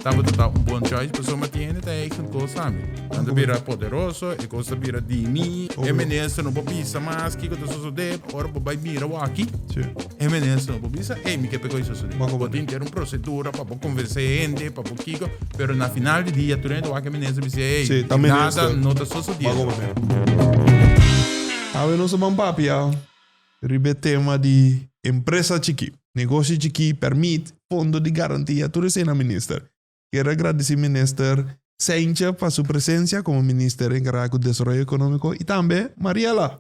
Tabata ta un bon choice pasobra tin hende ta eigen kos tambe. Nan ta bira poderoso, e kos ta bira di mi, e minister no por bisa mas kiko ta sosodé, ora bo bai mira waki, e minister no por bisa, ey mi ke p'e kos sosodé. Bo tin ter un prosedura pa bo konvensé hende, pa bo kiko, pero na final di dia tur hende wak e minister bisa, ey, nada no ta sosodiendo. Awe nos a ban papia riba e tema di empresa chikí, negoshi chikí, pèrmit, fondo di garantia, tur esei na minister. Kier a gradisí minister Seintje pa su presensia komo minister enkargá ku desaroyo ekonómiko i tambe Mariela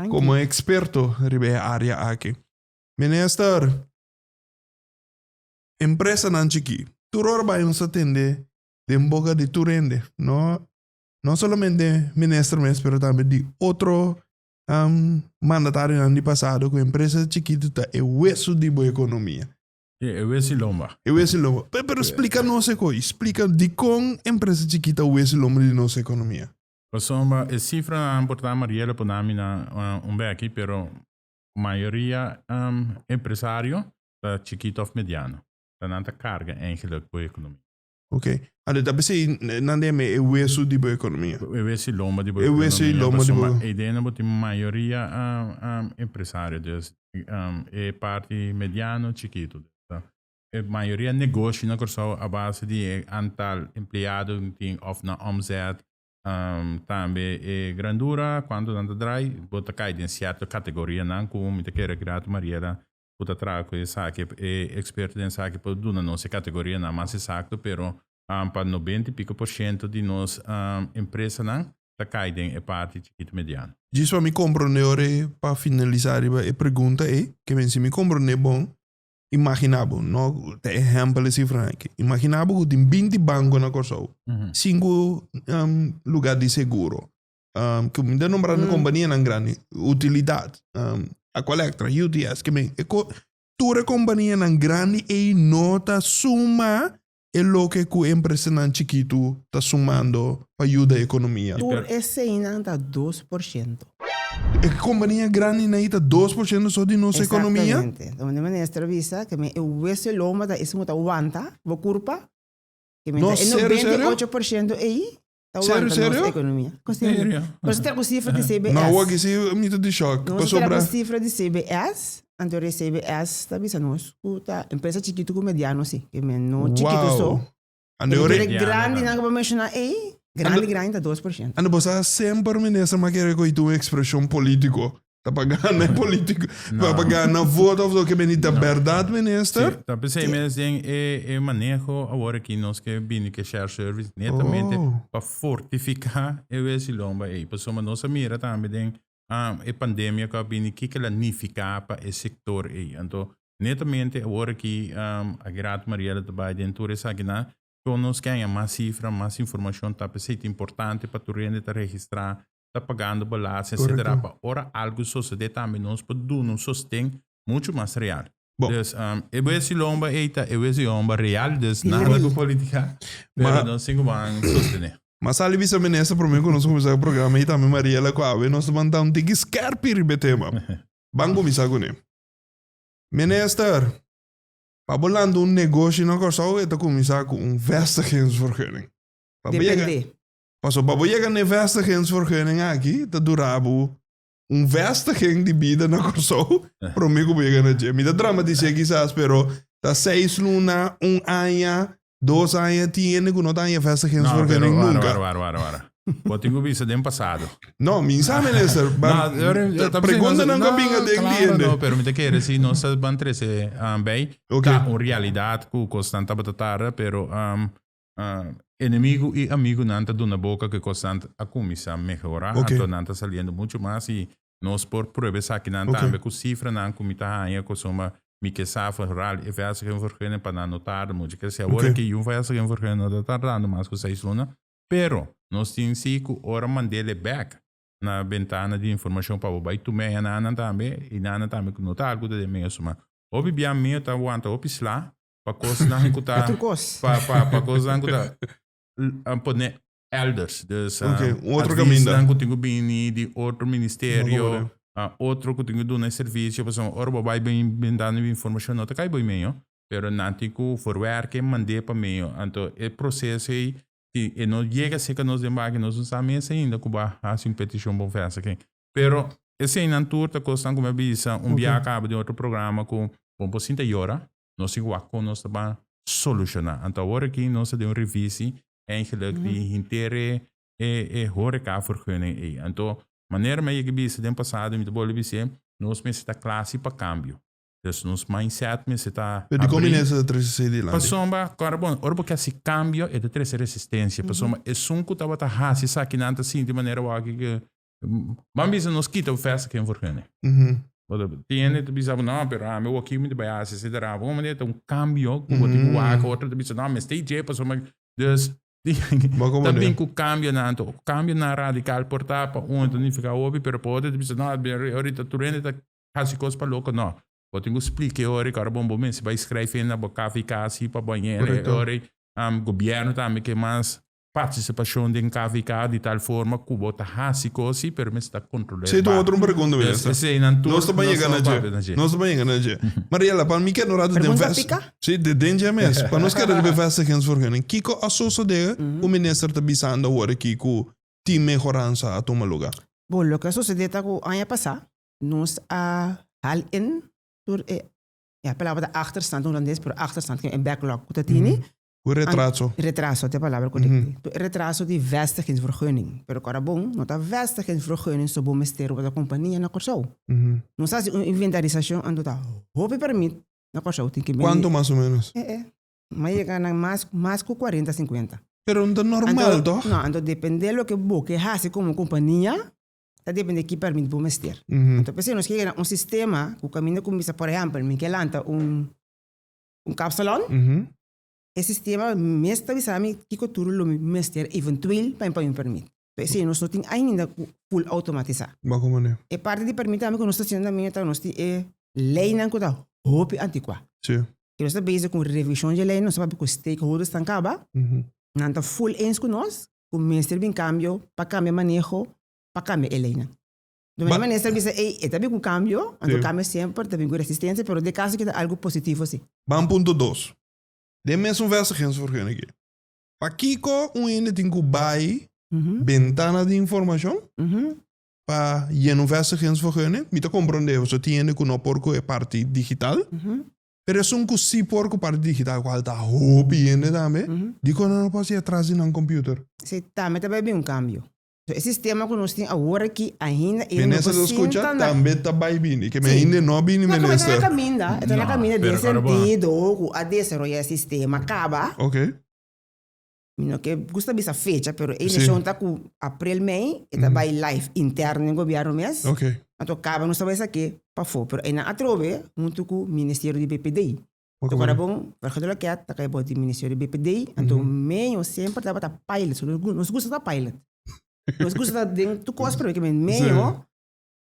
komo eksperto riba e área aki. Minister, empresanan chikí, tur ora bai nos ta tende den boka di tur hende, no no solamente minister mes pero tambe di otro mandatarionan di pasado ku empresa chikitu ta e wesu di bo ekonomia. Sí, e wesi lomba. E wesi lomba. Pero, pero splika nos e koi. Splika dikon empresa chikita ta wesi lomba di nos ekonomia. Pasobra e sifranan por ta Mariela por nami na un beki, pero mayoria empresario ta chikito of mediano. Ta nan ta karga eigenlijk bo ekonomia. Ok. Anto ta p'esei nan den e wesu di bo ekonomia. E wesi lomba di bo E wesi lomba di bo. Pasobra ei den bo tin mayoria empresario, dus e parti mediano chikitu. E mayoria negoshi na Kòrsou a base di e antal empleado ku tin òf nan omzet, tambe e grandura kuantu nan ta drai, bo ta kai den sierto kategorianan ku mi ta kere Grato Mariela ku ta traha ku esaki, e eksperto den esaki por duna nos e kategorianan mas esakto, pero pa nobenta i piko por shento di nos empresanan ta kai den e parti chikito mediano. Djis pa mi komprondé ora e pa finalisá riba e pregunta ei, ke men si mi komprondé bon, imaginá bo, no ta ehèmpel e sifranan aki, imaginá bo ku tin binti banko na Kòrsou, sinku lugá di seguro, ku mi ta nombra na kompanianan grandi, utilidat, Aqualectra, UTS, ke men, e ko, tur e kompanianan grandi ei no ta suma e loke ku empresanan chikitu ta sumando pa yuda ekonomia. Tur eseinan ta 2%. E kompania grandinan ei ta 2% so di nos ekonomia? Exactamente. Donde minister a bisa ke men e wese lomba ta esun ku ta wanta bo kurpa, ke men No, ta e serio, serio? 98% ei Ta Serio, wanta nos serio? economia. Con Serio? serio. Nos ta cu cifra di CBS. No, awor si mi ta di shock. Nos ta Pasobra cu cifra di CBS, anto e CBS ta bisa nos cu ta empresa chikito cu mediano si. Que men no chikito so. Wow. Ando Pero ora tur e grandinan cu bo menciona ey, grandi grandi ta 2%. Ando bo sa semper minister ma kere cu itu un expresion politico. Ta pa gana e politico, No. pa gana voto of loke beni ta No. berdad minister? Sí, ta p'esei mes den e, e maneho awor aki nos ke bini ke share service netamente Oh. pa fortifiká e wesi lomba ei. Pasobra nos a mira tambe den ah, e pandemia ku a bini kiko el a nifiká pa e sektor ei. Anto netamente awor aki um, Agirato Mariela ta bai den tur esakinan, kon nos ke haña mas sifra, mas informashon, ta p'esei ta importante pa tur hende ta registrá ta pagando belasting, etcetera, Correcto. pa ora algo sosode tambe nos por duna un sosten mucho mas real. Bon. Dus um, e wesi lomba ei ta e wesi lomba real, dus Di nada real. ku politica, pero Ma- nos tin ku ban sostene. Ma sali bisa minister prome ku nos kuminsá e programa i tambe Mariela ku awe nos ta ban ta un tiki skerpi riba e tema. Ban kuminsá kuné. Minister, pa bo lanta un negoshi na Kòrsou e ta kuminsá ku un vestigingsvergunning. Pa bo yega Depende. Paso pa bo yega na e vestigingsvergunning aki ta dura bo un vestiging di bida na Kòrsou promé ku bo yega na dje. Mi ta dramatis'é kisas pero ta seis luna, un aña, dos aña tin hende ku no ta haña No, pero vestigingsvergunning wara, nunka. wara, wara, wara, wara. Bo tin ku bisa den pasado. No, mi sa minister. No, yo ta bisa Preguntanan nos- ku a binga no, den di claro, hende. no, pero mi ta kere si nos ta ban trese bij. Ok. Ta un realidat ku kosnan tabata tarda, pero Enemigu i amigunan ta duna boka ku e kosnan a kuminsá mehorá, anto nan ta saliendo muchu mas i nos por prueba esakinan tambe ku sifranan ku mi ta haña ku suma mi ke sa vooral e vestigingsvergunning pa nan no tarda muchu. Ke si awor aki un vestigingsvergunning no ta tardando mas ku seis luna, pero nos tin si ku ora mand'el bèk na bentana di informashon pa bo bai tum'é e nan tambe i nan tambe ku no ta algu ta den medio suma. Hopi bia mio ta wanta hopi sla pa kosnan ku ta Pa tur kos. pa pa pa kosnan ku ta a pone elders. Dus Ok, un otro adviesnan kaminda. ku tin ku bini di otro ministerio, Bo otro ku tin ku duna e servisio, pasobra ora bo bai bin bin dando informashon no ta kai bo medio. Pero nan tin ku verwerken, mand'é pa medio. Anto e proseso ei, si e no yega serka nos den baki, nos no sa mes ainda ku bo a hasi un petishon pa un vestiging. Pero eseinan tur ta kosnan ku mi a bisa un biaha kaba den otro programa ku bo por sinta yora, nos tin ku wak kon nos ta ban solushoná. Anto awor aki nos ta den un revisi eigenlijk di henter e e horecavergunning ei. Anto manera mi a yega bisa den pasado i mi ta bolbe bis'é, nos mester ta kla si pa kambio. Dus nos mindset mester ta Pero dikon abrí. minister ta trese esei dilanti? Pasobra, kòrda bon, ora bo ke hasi kambio e ta trese resistensia. Pasobra esun ku tabata hasi esakinan ta sinti manera wak ke Ban bisa nos kita bevestiging vergunning. Tin hende ta bisa bo, no, pero ami awor mi ta bai hasi etcetera. Bo manera ta un cambio ku bo tin ku wak. Otro ta bisa, no, mester i dje pasobra. Dus, ta bin ku cambionan. Anto, cambionan radical por ta pa un ta nifica hopi, pero pa otro ta bisa, no, ahorita tur hende ta hasi kos pa loko. No, bo tin ku splika e ora ku ora bon bo mester bai skrijf in na bo KVK si pa bo hende e ora. Gobierno tambe ke mas Partisipashon den KVK di tal forma ku bo ta hasi kos si, pero mester ta kontrolá Sí, e ta bar. otro pregunta, Dus minister. eseinan tur Nos ta ban nos yega ta na ban dje. papia na dje. Nos ta ban yega na dje. Mariela, pa mi keda un rato den Pregunta vest. pika? Sí, de den dje mes. Pa nos keda riba e vestigingsvergunning. Kiko a sosodé ku minister ta bisando awor aki ku tin mehoransa a tuma luga? Bon, loke a sosodé ta ku aña pasá nos a hal in tur e, ya, palabra ta achterstand na hulandes, pero achterstand ke e backlog ku ta tini. Un retraso. Retraso, ta e palabra korekto. E retraso di vestigingsvergunning. Pero kora bon, no ta vestigingsvergunning so bo mester bo ta kompania na Kòrsou. Nos hasi un inventarisashon anto ta hopi pèrmit na Kòrsou tin ke bini. Kuantu mas o ménos? E e. M'a yega na mas mas ku kuarenta, sinkuenta. Pero no ta normal tòg? No, anto depende loke bo ke hasi komo kompania, ta depende ki pèrmit bo mester. Anto p'esei nos ke yega na un sistema ku kaminda kuminsá, por ehèmpel, mi ke lanta un un kapsalon. E sistema mes ta bisa mi kiko tur lo mi mester eventueel pa mi paña un permit. P'esei nos no tin ainda ku full automatisá. Bako manera? E parti di permit tambe ku nos ta haciendo tambe ta nos tin e leynan ku ta hopi antikuá. Sí. Ku nos ta bezig ku revishon di e leynan, nos ta papia ku stakeholders tan kaba, nan ta full eens ku nos ku mester bin kambio pa kambia maneho, pa kambia e leynan. De manera minister bisa ey e ta bin ku kambio, anto kambio semper ta bin ku resistencia, pero den kaso aki ta algu positivo si. Ban punto dos. Den mesun vestigingsvergunning aki. Pakiko un hende tin ku bai bentana di informashon pa yena un vestigingsvergunning? Mi ta komprondé pasobra tin hende ku no por ku e parti digital, pero esun ku si por ku parti digital kual ta hopi hende tambe, dikon nan no por hasi atras di nan computer? Si, tambe ta bai bin un kambio. So, e sistema ku nos tin awor aki ainda e no Minister por ta skucha sinta na tambe ta bai bini. Ke mi Sí. ainda no a bini No, como e ta na minister. kaminda, e ta na No, kaminda den pero ora bo sentido ku a desaroyá e sistema kaba. Ok. Mi no ke gusta bisa fecha, pero e Sí. intenshon ta ku aprel, mei e ta bai live interno den gobièrnu mes. Ok. Anto kaba nos ta bai sak'é pafó. Pero einan atrobe huntu ku Ministerio di BPD. Ok. Ora bon, vergadering ta kai bou di Ministerio di BPD, anto meyo semper tabata pilot, so nos gusta ta pilot. Nos gusta ta den tur kos pero men meyo,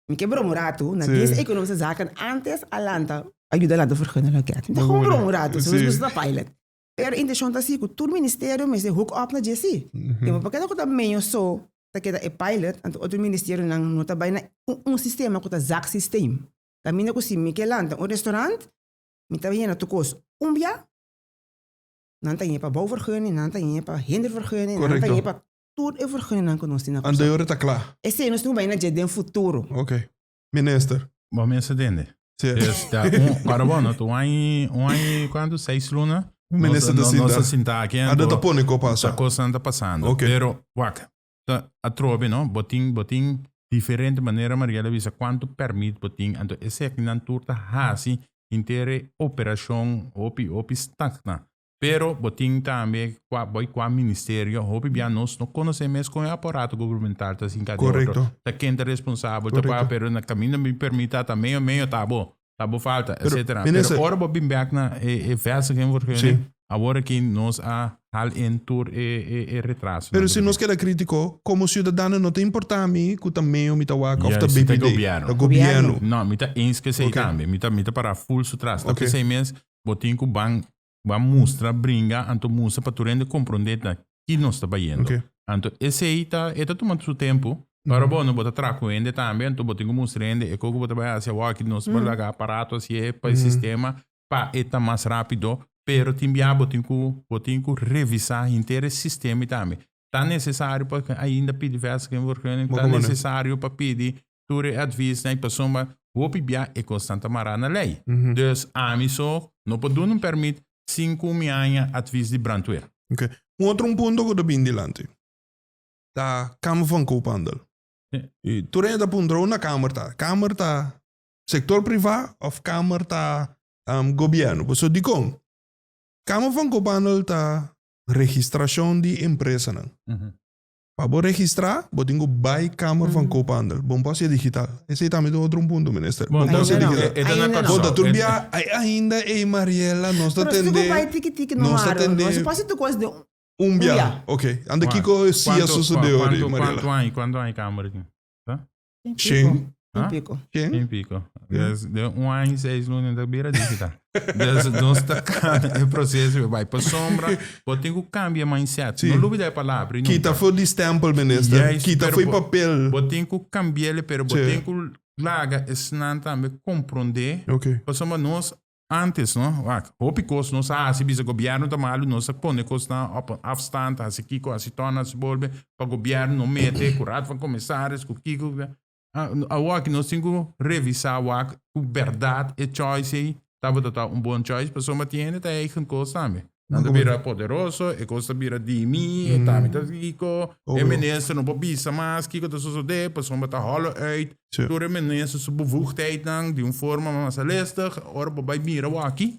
mi ke broma un ratu, na Dienst Economische Zaken antes a lanta, a yuda lanta vergunning-loket. Mi ta gewoon broma un ratu, so nos gusta ta pilot. Pero intencion ta si ku tur ministerio mester hook up na dje si. Te bo por keda ku ta meyo so ta keda e pilot, anto otro ministerionan no ta bai na un sistema ku ta zaaksysteem. Kaminda ku si mi ke lanta un restaurant, Mi ta yena tur kos un bia, nan ta yena pa bouwvergunning, nan ta yena pa hindervergunning, nan ta yena pa tur e vergunningnan ku nos tin na Anto Kòrsou. e ora ta kla. Esei nos tin ku bai na dje den futuro. Ok. Minister. Bo mester tende. Sí. Dus ta un, ora bo no, ta un aña, un aña i kuantu? Seis luna? Minister ta Nos, sinta. nos ta sinta aki Ando ta anto pone ko pasa. ta kosnan ta pasando. Ok. Pero, wak, Ta atrobe no, bo tin bo tin diferente manera Mariela bisa cuanto permit bo tin, anto esekinan tur ta haci henter e operacion hopi hopi stagna. Pero bo tin tambe cua boy cua ministerio, hopi bia nos no conoce mes con e aparato gubernamental ta sinca den otro, Correcto. ta ken ta responsabel ta cua, Correcto. pero na caminda mi permita ta meyo meyo ta bo. Ta bo falta, Pero, etcétera. minister- Pero ora bo bin bek na e, e vestiging Sí. awor aki nos a hal in tur e, e, e retraso. Pero si nos keda kritiko, komo siudadano no ta importá mi ku ta meo mi ta wak òf ta Juist, ta BPD. gobièrnu. Ta gobièrnu. No, mi ta eens ku esei Ok. tambe. Mi ta, mi ta para full su tras. Ta Ok. p'esei mes bo tin ku ban, ban mustra, bringa, anto mustra pa tur hende komprondé na ki nos ta bayendo. Ok. Anto esei ta, e ta tuma su tempu. Pero bo no, bo ta traha ku hende tambe, anto bo tin ku mustra hende e kos ku bo ta bai hasi awor aki nos por laga aparato hasié pa e sistema. pa e ta mas rápido, pero tin bia bo tin ku bo tin ku revisá henter e sistema tambe. Ta nesesario pa ainda pidi vestigingvergunning, ta nesesario pa pidi tur e advisnan i pasobra hopi bia e kosnan ta mará na lei. Dus ami so no por duna un pèrmit sin ku mi haña advis di brandweer. Oké. Un otro un punto ku ta bin dilanti ta Kamer van Koophandel. I tur hende ta puntra unda Kamer ta. Kamer ta sector privá òf Kamer ta gobièrnu? Pasobra dikon? Kamer van Koophandel ta registrashon di empresanan. Pa bo registrá, bo tin ku bai Kamer van Koophandel. Bo no por hasié digital. Esei tambe ta otro un punto, minister. Bo no por hasié digital. E ta na Kòrsou. Bo ta tur bia, ai ainda ei Mariela, nos ta Pero si tende. ku bai tiki tiki no Nos ta maro. tende. Nos por hasi tur kos den Un un bia. bia. Ok. Ante kiko si a sosodé ora ei, Mariela? Kuantu aña, kuantu aña Kamer tin? Shen. Un pico. Shen? Un pico. Dus de un aña y seis luna ta bira digital. Dus nos ta cana e proceso bai. Pasobra bo tin cu cambia mindset. Sí. No lubida e palabra. Y Kita nunca. for di stempel, minister. Juist, Kita pero for bo- papel. Bo tin cu cambi'el, pero bo Sí. tin cu laga esnan tambe comprende. Ok. Pasobra nos antes, no? Wak, hopi cos nos a haci, bisa gobierno ta malo, nos a pone cosnan op een afstand, haci kico, haci ton, haci bolbe, pa gobierno no mete cu Raad van Commissaris, cu kico. Awor aki nos tin cu revisa wak cu berdad e choice ey tabata ta un bon choice, pasobra tin hende ta eigen cos tambe. Nan ta bira poderoso, e cos ta bira di mi, e tambe ta kico, e minister no por bisa mas kico ta sosode, pasobra ta holo uit. Tur e minister su bevoegdheidnan di un forma mas listig, ora bo bai mira awaki,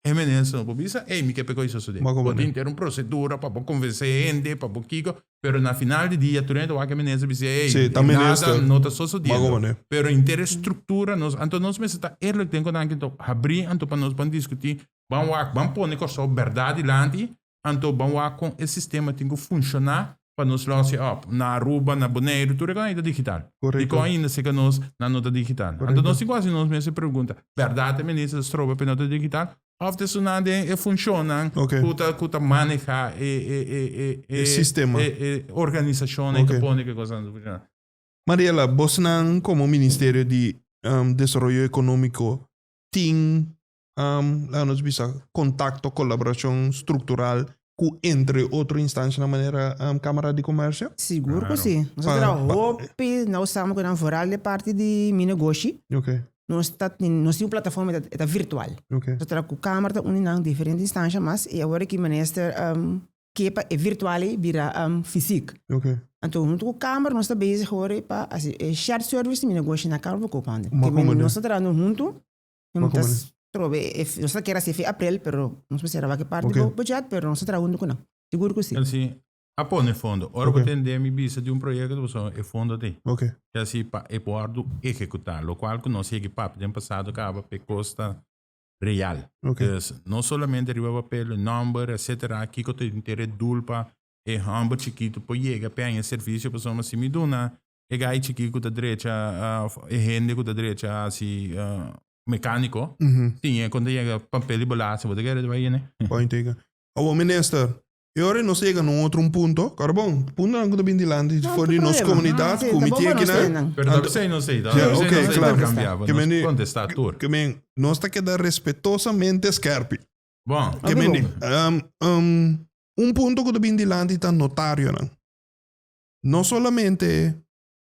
e minister no por bisa, ey mi ke p'e kos sosode. Bo tin ter un procedura pa bo convence hende, pa bo kico, pero na final di dia tur hende wak e minister bisa, ey, nada no ta sosodiendo. Pero henter e structura nos, anto nos mester ta eerlijk den ku nan aki, habri anto pa nos ban discuti. Ban wak, ban pone Kòrsou bèrdat dilanti, anto ban wak kon e sistema tin ku funshoná pa nos lòs e òp. Na Aruba, na Boneiru, tur e kos ei ta digital. Korekto. Dikon ainda seka nos nan no ta digital? Anto Korekto. nos tin ku hasi nos mes e pregunta, bèrdat e minister ta stroba p'e no ta digital? Òf ta esunnan den e funshonnan Oké. ku ta ku ta manehá e e e e E sistema. e e organisashonnan ei ta Oké. pone ku e kosnan ta funshoná? Mariela, bosnan komo Ministerio di Desaroyo Ekonómiko tin laga nos bisa, contacto, colaboracion structural cu entre otro instancianan manera Camara di Comercio? Sigur cu si. Nos a traha hopi nauw samen cu nan, vooral de parti di mi negoshi. Nos ta tin, nos tin un plataforma e ta virtual. Nos ta traha cu Camara ta uni nan diferente instancia mas y awor aki minister ke pa e virtual ei bira fysiek. Anto hunto cu Camara nos ta bezig awor pa haci e shared service di mi negoshi na Camara van Koophandel. Nos ta trahando hunto. Ma Ta como trobe, e, nos ta kier hasi fe april, pero nos mester a wak parti Ok. bo budget, pero nos ta traha hunto ku nan. Sigur ku si. El si a pone fondo. Ora bo Ok. tende mi bisa di un proyecto, pasobra e fondo t'ei. Ok. E asi pa e wordo ehecuta, locual cu nos yegi papia den pasado caba p'e costa real. Ok. Dus no solamente riba papel, nomber, etcetera, kico ta inter e doel pa e homber chikito por yega p'e haña servicio, pasobra si mi duna E gai chikí ku ta drecha of e hende ku ta drecha hasi mekániko, tin e kon ta yega papel di bolasie, bo ta kere ta bai yene? Point taken. Awor minister, e ora nos a yega na un otro un punto, kòrda bon, puntonan ku ta bin dilanti No, for di nos problema. komunidat Sí, ku mi ta bon tin pa nos akinan. tenan. Pero ta p'esei nos ei, ta Ja, p'esei ok, nos ei ta klaar. kambia, pa Ke nos meni, kontestá tur. ke men, nos ta keda respetosamente skèrpi. Bon. Ke Oké, meni, bon. un punto ku ta bin dilanti ta notarionan. No solamente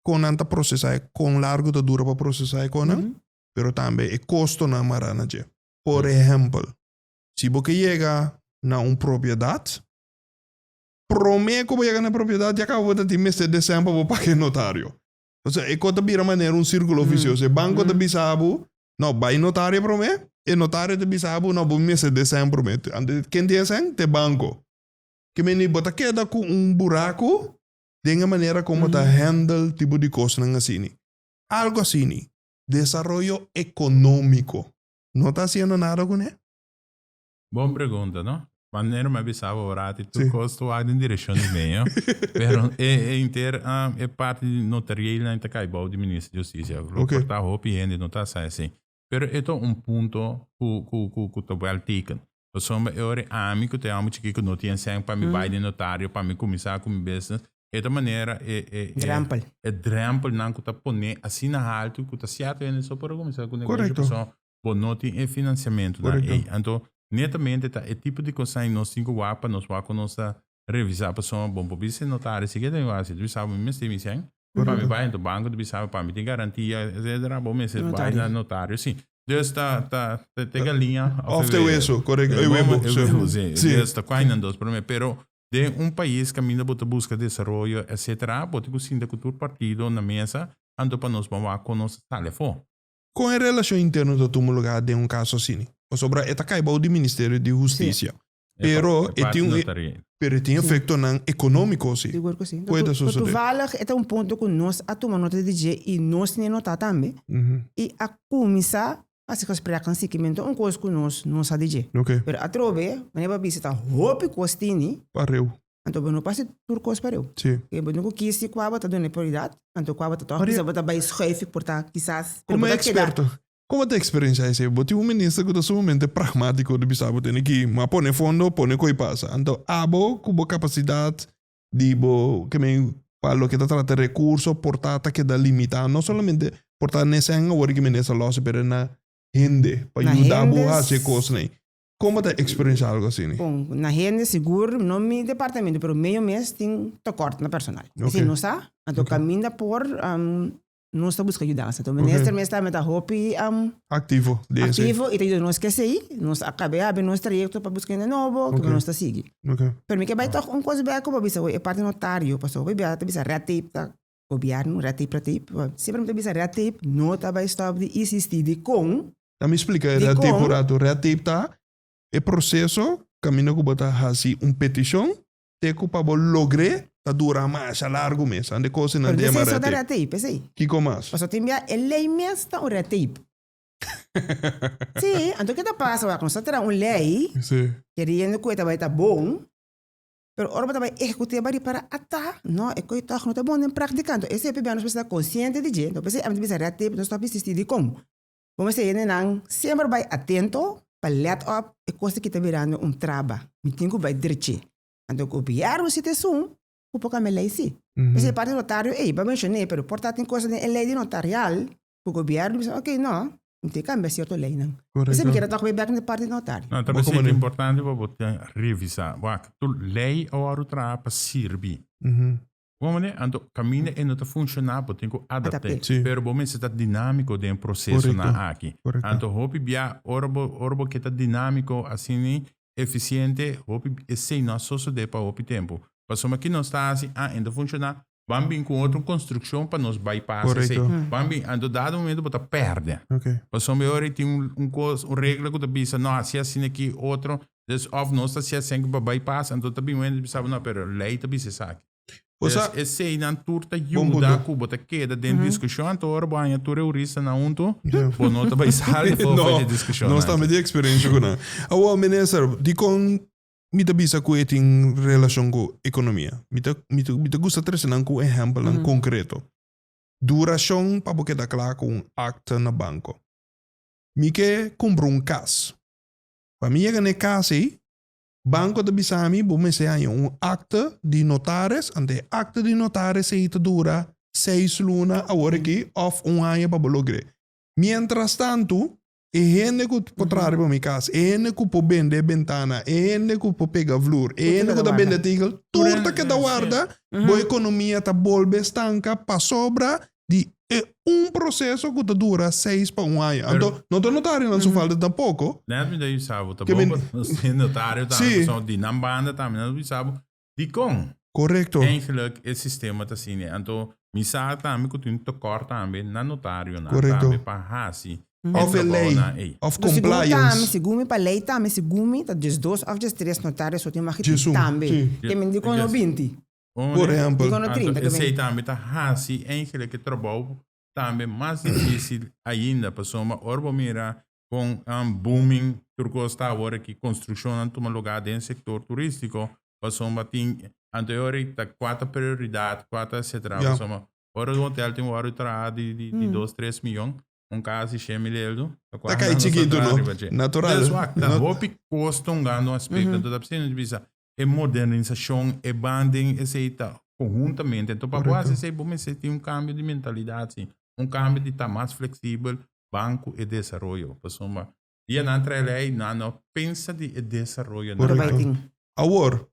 kon nan ta procesa e kon largo ta dura pa procesa e konan, pero tambe e costonan mara na dje. Por ehempel, si bo ke yega na un propiedad, prome ku bo yega na e propiedad ya kaba bo ta tin mester desen pa bo paga e notario. Osea, e ko ta bira manera un circulo vicioso. E banco ta bisa bo, no, bai notario prome, e notario ta bisa bo, no, bo mester desen prome. Anto, ken tin esen? T'e banco. Ke meni bo ta keda ku un buraku den e manera kon bo ta handle tipo di kosnan asini. Algo asini, desaroyo ekonómiko no ta hasiendo nada kuné? Bon pregunta, no? Manera mi a bisa bo rati, tur kos ta wak den direkshon di meño. Pero e e inter e parti di notarielnan ta kai bou di Minister di Hustisia. Lo por ta hopi hende no ta sa esei. Pero e ta un punto ku ku ku ku ta wèl teken. Pasobra e ora ami ku ta e hòmber chikí ku no tin sèn pa mi bai den notario pa mi kuminsá ku mi business, e ta manera e e e Drèmpel. e drèmpelnan ku ta poné asina haltu ku ta sierto hende so por a kuminsá ku negoshi Korekto. pasobra. Bo no tin e financiamentonan ei. Anto netamente ta e tipo di cosnan ei nos tin cu wak pa nos wak cu nos ta revisa pasobra bo por bisa e notario si ke ta mi wak si ta bisa bo mi mester mi cen pa mi bai anto banco ta bisa bo pa mi tin garantia etcetera bo mester bai na notario si. Dus ta ta ta e galiña of e weso correcto e webo e webo si dus ta cuai nan dos prome pero den un pais caminda bo ta busca desaroyo etcetera bo tin cu sinta cu tur partido na mesa anto pa nos ban wak con nos ta sali afo. Kon e relashon interno ta tuma lugá den un kaso asina? Pasobra e ta kai bou di Ministerio di Hustisia. Pero e tin un pero e tin efektonan ekonómiko si. Sigur ku si. Kue ta sosodé? Toevallig e ta un punto ku nos a tuma nota di dje i nos tin e notá tambe. I a kuminsá hasi gesprekken sikimentu un kos ku nos no sa di dje. Pero atrobe, manera bo a bisa ta hopi kos tini. Pareu. Anto bo no por hasi tur kos pareu. Sí. Ke bo no ku kis di kua bo ta duna prioridat, anto kua bo ta tòg bisa bo ta bai schuif por ta kisas, pero Komo bo ta keda. eksperto, komo ta eksperensiá esei? Bo tin un minister ku ta sumamente pragmátiko di bisa bo tene ki ma pone fondo, pone koi pasa. Anto abo ku bo kapasidat di bo ke men pa loke ta trata rekurso por ta ta keda limitá, no solamente por ta n'e sèn awor ki minister lòs pero na hende pa Na yuda bo hende hasi e kosnan ei. Kon bo ta eksperensiá algu asina? Bon, na hende sigur, no mi departamento, pero medio mes tin tekort na personal. Ok. Esei nos sa, anto Ok. kaminda por nos ta buska yudansa. Anto minister mes tambe ta hopi Aktivo den esei. aktivo i ta yuda nos kesei. Nos a kab'é habri nos trayekto pa buska hende nobo, Ok. ku nos ta sigui. Ok. Pero mi ke bai tòg un kos bèk ku bo bisa e parti notario, pasobra hopi biaha ta bisa red tape ta gobièrnu, red tape, red tape. Semper mi ta bisa red tape no ta bai stòp di isistí. Dikon? Ta mi splika e red tape un ratu. Red tape ta e proseso kaminda ku bo ta hasi un petishon te ku pa bo logr'é ta dura masha largu mes. Ande kosnan Pero ta yama esei so red ta tape. red tape, esei. Kiko mas? Pasobra tin bia e lei mes ta un red tape. Sí, anto ke ta pasa wak nos ta traha un lei keriendo ku e ta bai ta bon, pero ora bo ta bai ehekut'é bo a ripara ata no e koi tòg no ta bon den práktika. Anto esei p'e bia nos mester ta konsiente di dje. Anto p'esei ami ta bisa red tape no stòp insistí dikon. Bo mester hendenan semper bai atento pa let op e kos aki ta birando un traba. Mi tin ku bai drechi. Anto gobièrnu si ta esun ku por kambia lei si. P'esei e parti notario ei, bo a menshon'é, pero por ta tin kos den e lei di notarial ku gobièrnu bisa ok no, mi tin kambia sierto leinan. P'esei mi kere tòg bai bèk na e parti notario. No, ta p'esei ta importante pa bo ta revisá. Wak, tur lei a wòrdu traha pa sirbi. Bo manera, anto kaminda e no ta funshoná, bo tin ku adapt'é. Sí. Pero bo mester ta dinámiko den e prosesonan aki. Korekto. Anto hopi bia ora bo ora bo ke ta dinámiko asina efisiente, hopi esei no a sosodé pa hopi tempu. Pasobra ki nos ta hasi, ah, e no ta funshoná, ban bin ku otro konstrukshon pa nos bypass esei. Korekto. Ban bin, anto dado momento bo ta pèrdè. Oké. Pasobra e ora ei tin un un kos, un regla ku ta bisa, no, hasi asina aki, otro. Dus of nos ta hasi asina pa bypass, anto ta bin un hende bisa bo, no, pero lei ta bisa esaki. O sa, Dus eseinan tur ta Bon yuda punto. ku bo ta keda den diskushon, anto ora bo haña tur e huristanan huntu, Ja. bo no ta bai sali for No, for di diskushonnan nos tambe aki. tin eksperensia ku nan. Awor, minister, dikon mi ta bisa ku e tin relashon ku ekonomia? Mi ta, mi ta, mi ta gusta trese nan ku ehèmpelnan konkreto. Durashon pa bo keda kla ku un akta na banko. Mi ke kumpra un kas. Pa mi yega na e kas ei, Banco ta bisa mi bo mester haña un akte di notaris, anto e akte di notaris ei ta dura seis luna awor aki òf un aña pa bo logr'é. Miéntras tantu, e hende ku por traha riba mi kas, e hende ku por bende e bentana, e hende ku por pega vloer, e hende ku ta bende tegel, tur ta keda warda, bo ekonomia ta bolbe stanka pasobra di e un proceso cu ta dura seis pa un aña. Anto, no ta notarionan su falta tampoco. Net mi ta bisa bo, ta Ke bon men- pa nos tin notario tambe, Sí. pasobra di nan banda tambe nan ta bisa bo, dikon Correcto. eigenlijk e sistema ta asina. Anto, mi sa tambe cu tin un tekort tambe na notarionan Correcto. tambe pa haci e Of e ley, trabounan ey. of Segun tambe, compliance. segun mi pa ley tambe, segun mi ta diesdos of diestres notario so tin mag tin Djesun, tambe. sí. Ke men dikon no Yes. binti. Por ehempel. Dikon no trinta Anto esei tambe ta hasi eigenlijk e trabou tambe mas dificil ainda pasobra ora bo mira con booming tur cos ta awor aki construccionnan tuma lugar den sector turistico pasobra tin anto e ora ta cua ta prioridad cua ta etcetera pasobra ora un hotel tin worde traha di dos tres miyon un cas di shen mil euro ta cay chikito no natural Dus wak ta hopi cos tongando aspecto anto ta p'esei nos bisa E modernisashon, e banding, esei ta konhuntamente. Enton pa bo hasi esei bo mester tin un kambio di mentalidat si. Un kambio di ta mas fleksibel. Banco e Desaroyo. Pasobra dia nan trae lei, nan no pensa di e desaroyo. Correcto. Awor,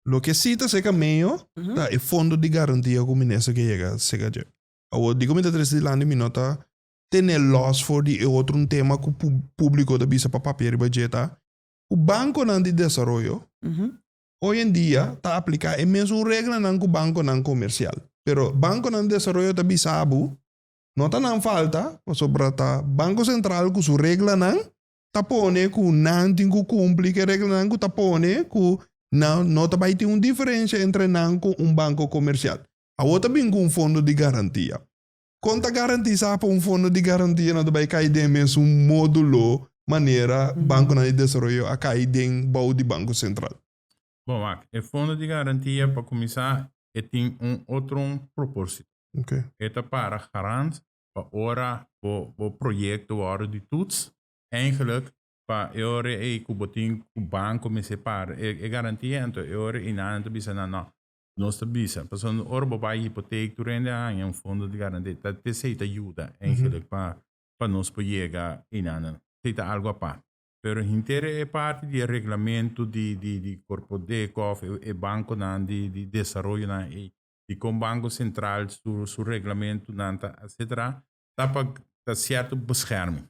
loke si ta seca meyo ta e fondo di garantia cu minister ke yega seca dje. Awor, di cu mi ta trece dilanti mi no ta tene los for di e otro un tema cu publico ta bisa pa papia riba dje ta cu banconan di desaroyo hoy en dia ta aplica e mesun reglanan cu banconan comercial. Pero banconan di desaroyo ta bisa bo no ta nan falta pasobra ta Banco Central cu su reglanan ta pone cu nan tin cu cumpli cu e reglanan cu ta pone cu nan no ta bay tin un diferencia entre nan cu un banco comercial. Awor ta bin cu un fondo di garantia. Kon ta garantisa pa un fondo di garantia no ta bai kai den mesun modulo manera bankonan di desaroyo a kai den bou di Banko Sentral? Bon, wak, e fondo di garantia pa kuminsá e tin un otro propósito. E ta para garant pa ora bo bo proyekto wòrdu di toets, eigenlijk pa e ora ei ku bo tin ku banko mester para e garantia, anto e ora ei nan ta bisa nan no, Nos ta bisa, pasobra ora bo bai hipoteek tur hende a haña un fondo di garantia, ta esei ta yuda eigenlijk pa pa nos por yega einanan. Esei ta algo apart. Pero henter e parti di e reglamento di di di Corpodeko of e bankonan di di desaroyonan ei, di kon Banko Sentral su su reglamentonan ta etcetera, ta pa ta sierto bescherming.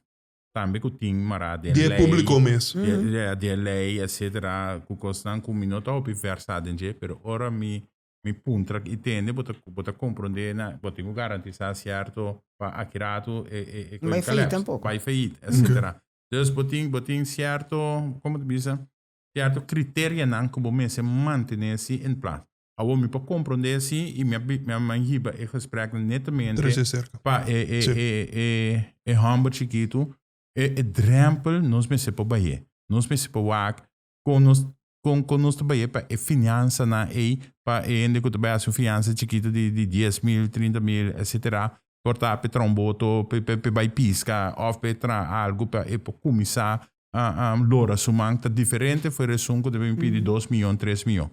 Tambe ku tin mará den Di e lei, públiko mes. di di e lei etcetera, ku kosnan ku mi no ta hopi vèrsá den dje, pero ora mi mi puntra i tende bo ta bo ta komprondé na bo tin ku garantisá sierto pa aki ratu e e e No bai kos faillit tampoko. bai faillit etcetera. Dus bo tin bo tin sierto komo ta bisa sierto kriterianan ku bo mester mantené si en plas. Awor mi por comprende si y mi a mi a mi a hiba e gespreknan netamente Trece cerca. pa e e Sí. e e e homber chikitu e e drempel nos mester por bahe. Nos mester por wak con nos con con nos ta bahe pa e finansanan ey pa e hende cu ta bay haci un fiansa chikitu di di dies mil, trinta mil, etcetera por ta p'e traha un boto, p'e p'e p'e bay pisca of p'e traha algo pa e por cuminsa lora su man ta diferente for esun ku ta bin pidi dos miyon, tres miyon.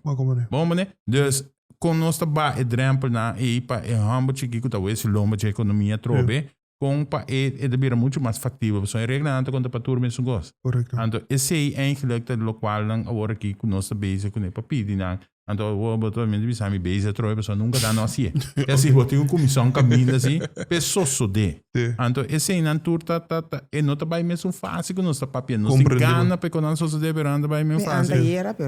Bon mane? Dus, kon nos ta baha e drempelnan ei pa e hòmber chikí ku ta wes lomba dje ekonomia atrobe, kon pa e e ta bira muchu mas faktibel, pasobra e reglanan ta konta pa tur mesun kos. Anto esei eigenlijk ta lokualnan awor aki ku nos ta bezig kuné pa pidi nan. Anto awor bo ta bisa mi bezig atrobe pasobra nunka ta no hasié. E si bo tin un kumison kaminda si p'e sosodé. Anto eseinan tur ta ta ta e no ta bai mesun fásil ku nos ta papia. Nos tin gana pa e konan sosodé pero nan ta bai men fásil.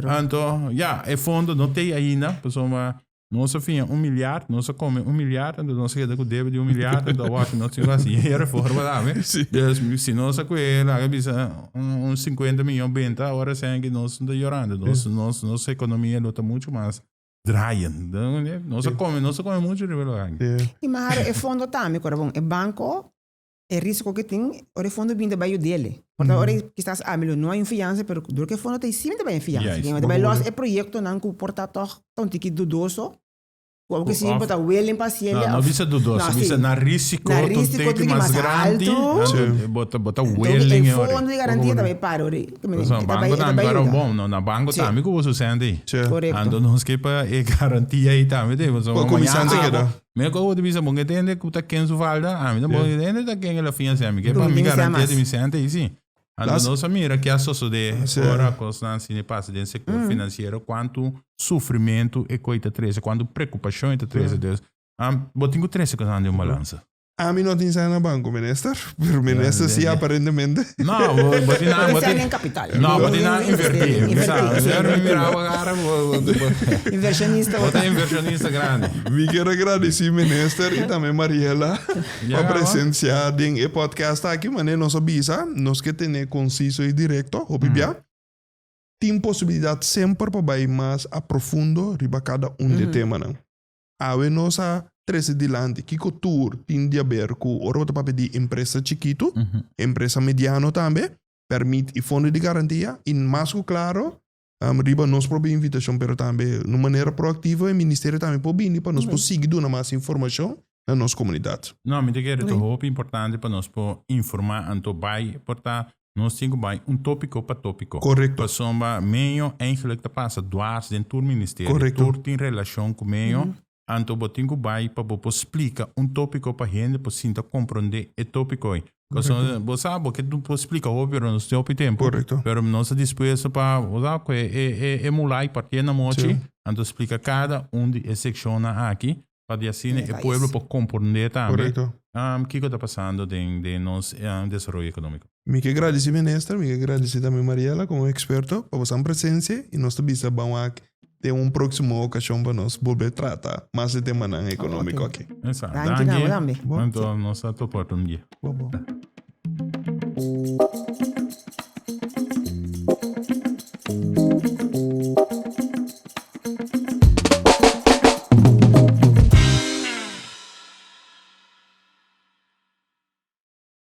Anto ya e fondo no t'ei ainda pasobra nos a fiña un milyard, nos a kome un milyard anto nos a keda ku debe di un milyard anto awor aki nos tin ku hasi e reforma tambe. Dus si nos a kue laga bisa un sinkuenta miyon benta awor esei aki nos ta yorando. Nos nos nos ekonomia lo ta muchu mas draaiend. Nos a kome nos a kome muchu riba e lugar aki. I maar e fondo tambe ku ora bon e banko e risiko ke tin ora e fondo bin ta bai yud'el. Por ta ora kisas ami lo no hay un fiansa pero dor ku e fondo ta ei si ta bai un fiansa. Ta bai los e proyektonan ku por ta tòg ta un tiki dudoso ku awor ku si bo ta willing pa hasiel. No, no bisa dudoso, bisa na risiko ta un tiki mas grandi, anto bo ta willing e fondo di garantia ta bai para ora ei. Banko tambe para bon, no na banko tambe ku bo su sènt ei. Anto nos ke pa e garantia ei tambe te pasobra mañana Mi a kobo ta bisa bon ke tende ku ta ken su falta, ami ta bon ke tende ta ken el a fiansa ami ke pa mi garantia di mi sente i si. Anto nos a mira ke a sosode ora kosnan asina pasa den sektor finansiero kuantu sufrimentu e koi ta trese, kuantu preokupashon e ta trese. Dus bo tin ku trese kosnan den un balansa. Ami no tin sa na banco, minister. Pero minister sí, aparentemente. No, bo tin na... Bo tin en capital. No, bo tin na invertir. Inversionista. Bo ta inversionista grandi. Mi kier a gradici minister y tambe Mariela pa presencia den e podcast aki. Mane nos a bisa, nos ke tene conciso y directo, hopi bia. Tin posibilidad semper pa bay mas a profundo riba cada un di e temanan. Awe nos a trese dilanti kiko tur tin di haber ku ora bo ta papia di empresa chikitu, empresa mediano tambe, pèrmit i fondo di garantia i mas ku klaro riba nos propio invitashon pero tambe na un manera proaktivo e ministerio tambe por bini pa nos por sigui duna mas informashon na nos komunidat. No, mi ta kere ta hopi importante pa nos por informa anto bai por ta nos tin ku bai un topiko pa topiko. Korekto. Pasobra meño eigenlijk ta pasa dwars den tur ministerio. Korekto. Tur tin relashon ku meño, anto bo tin ku bai pa bo por splika un topiko pa hende por sinta komprondé e topiko ei. Pasobra bo sa bo ke por splika hopi pero nos tin hopi tempu. Korekto. Pero nos ta dispuesto pa bo sa ku e e e mulai partié na mochi Sí. anto splika kada un di e sekshonnan aki pa di asina e Detalles. pueblo por komprondé tambe Korekto. kiko ta pasando den den nos desaroyo ekonómiko. Mi ke gradisí minister, mi ke gradisí tambe Mariela komo eksperto pa boso presensia i nos ta bisa ban wak den un próksimo okashon pa nos bolbe trata mas e temanan ekonómiko aki. Esa, Danki na bo tambe. Anto nos ta topa otro un dia. Bo bo.